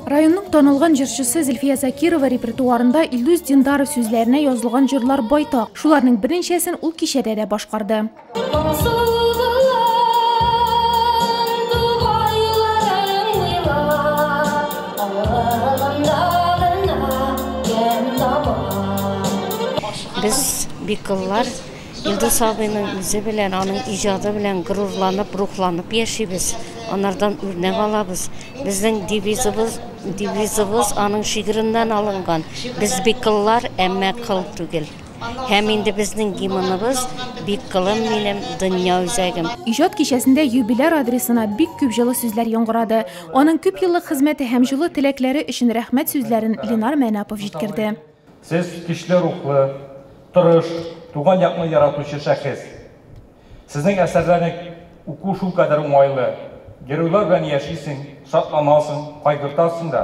Районның танылган җырчысы Зөлфия Закирова репертуарында Илдус Диндаров сүзләренә язылган җырлар байтак. Шуларның берничәсен ул кичәдә дә башкарды. Без бикыллар Илдус абыйның үзе белән, аның иҗады белән горурланып, рухланып яшибез. Анардан үрнәк алабыз. Безнең девизыбыз, девизыбыз аның шигыреннән алынган. Без бикыллар, әмма кыл түгел. Һәм инде безнең гимныбыз Биккылым минем, дөнья үзәгем. Иҗат кичәсендә юбиляр адресына бик күп җылы сүзләр яңгырады. Аның күп еллык хезмәте һәм җылы теләкләре өчен рәхмәт сүзләрен Ленар Мәнапов җиткерде. Сез көчле рухлы, тырыш, туган якны яратучы шәхес. Сезнең әсәрләрне уку шулкадәр уңайлы. Геройлар белән яшисең, шатланасың, кайгыртасың да.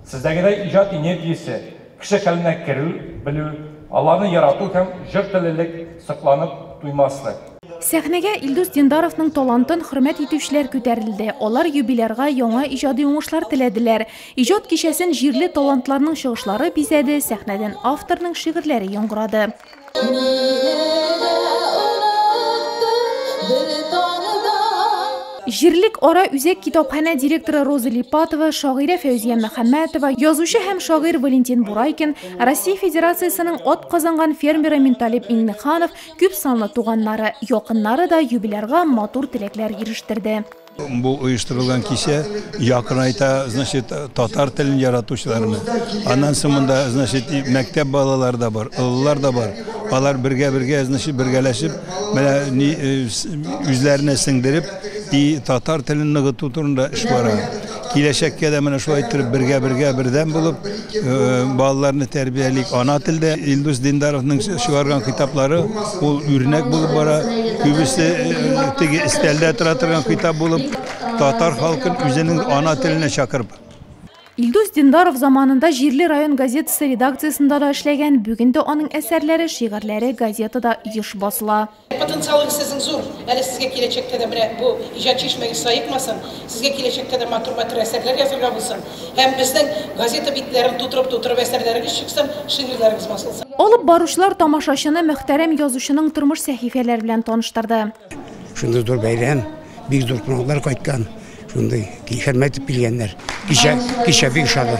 Сездәгедәй иҗат энергиясе, кеше хәленә керү белү, аларны ярату һәм җыр теллелек сокланып туймаслык. Сәхнәгә Илдус Диндаровның талантын хөрмәт итүчеләр күтәрелде. Алар юбилярга яңа иҗади уңышлар теләделәр. Иҗат кичәсен җирле талантларның чыгышлары бизәде, сәхнәдән авторның шигырьләре яңгырады. Җирлек ара үзәк китапханә директоры Роза Липатова, шагыйрә Фәүзия Мөхәммәтова, язучы һәм шагыйрь Валентин Бурайкин, Россия Федерациясенең ат казанган фермеры Минталип Миңнеханов, күп санлы туганнары, якыннары да юбилярга матур теләкләр ирештерде. Бу оештырылган кичә якынайта, значит, татар телен яратучыларны. Аннан соң монда, значит, мәктәп балалары да бар, олылар да бар. Алар бергә-бергә, значит, бергәләшеп, менә үзләренә сеңдереп, и татар телен ныгыту турында эш бара. Киләчәккә дә менә шулай иттереп бергә-бергә бердәм булып, балаларны тәрбиялик. Ана телдә Илдус Диндаровның чыгарган китаплары ул үрнәк булып бара. Күбесе теге өстәлдә тора торган китап булып, татар халкын үзенең ана теленә чакырып. Илдус Диндаров заманында җирле район газетасы редакциясендә дә эшләгән, бүген дә аның әсәрләре, шигырьләре газетада еш басыла. Потенциалыгыз сезнең зур. Әле сезгә киләчәктә дә менә бу иҗат чишмәгез саекмасын, сезгә киләчәктә дә матур-матур әсәрләр язырга булсын. Һәм безнең газета битләрен тутырып-тутырып әсәрләрегез чыксын, шигырьләрегез басылсын. Алып баручылар тамашачыны мөхтәрәм язучының тормыш сәхифәләре белән таныштырды. Шундый зур бәйрәм, бик зур кунаклар кайткан. Шундый хөрмәт итеп килгәннәр. Кичә бик ошады.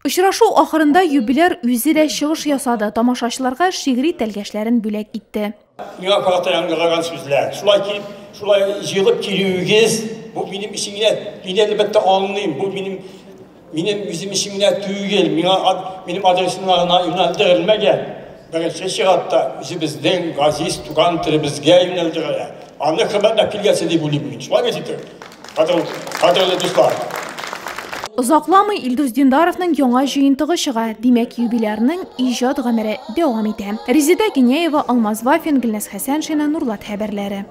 Очрашу ахырында юбиляр үзе дә чыгыш ясады. Тамашачыларга шигъри тәлгәшләрен бүләк итте. Миңа карата яңгыраган сүзләр. Шулай килеп, шулай җыелып килүегез, бу минем өчен генә, мин әлбәттә аңлыйм, бу минем үзем өчен генә түгел, миңа минем адресыма гына юнәлдерелмәгән. Беренче чиратта үзебезнең газиз туган телебезгә юнәлдерелә. Аны хөрмәтләп килгәнсез дип уйлыйм мин. Шулай бит инде? Кадерле дуслар. Озакламый Илдус Диндаровның яңа җыентыгы чыга. Димәк, юбилярның иҗат гомере дәвам итә. Резеда Гиняева, Алмаз Вафин, Гөлназ Хәсәншина, Нурлат хәбәрләре.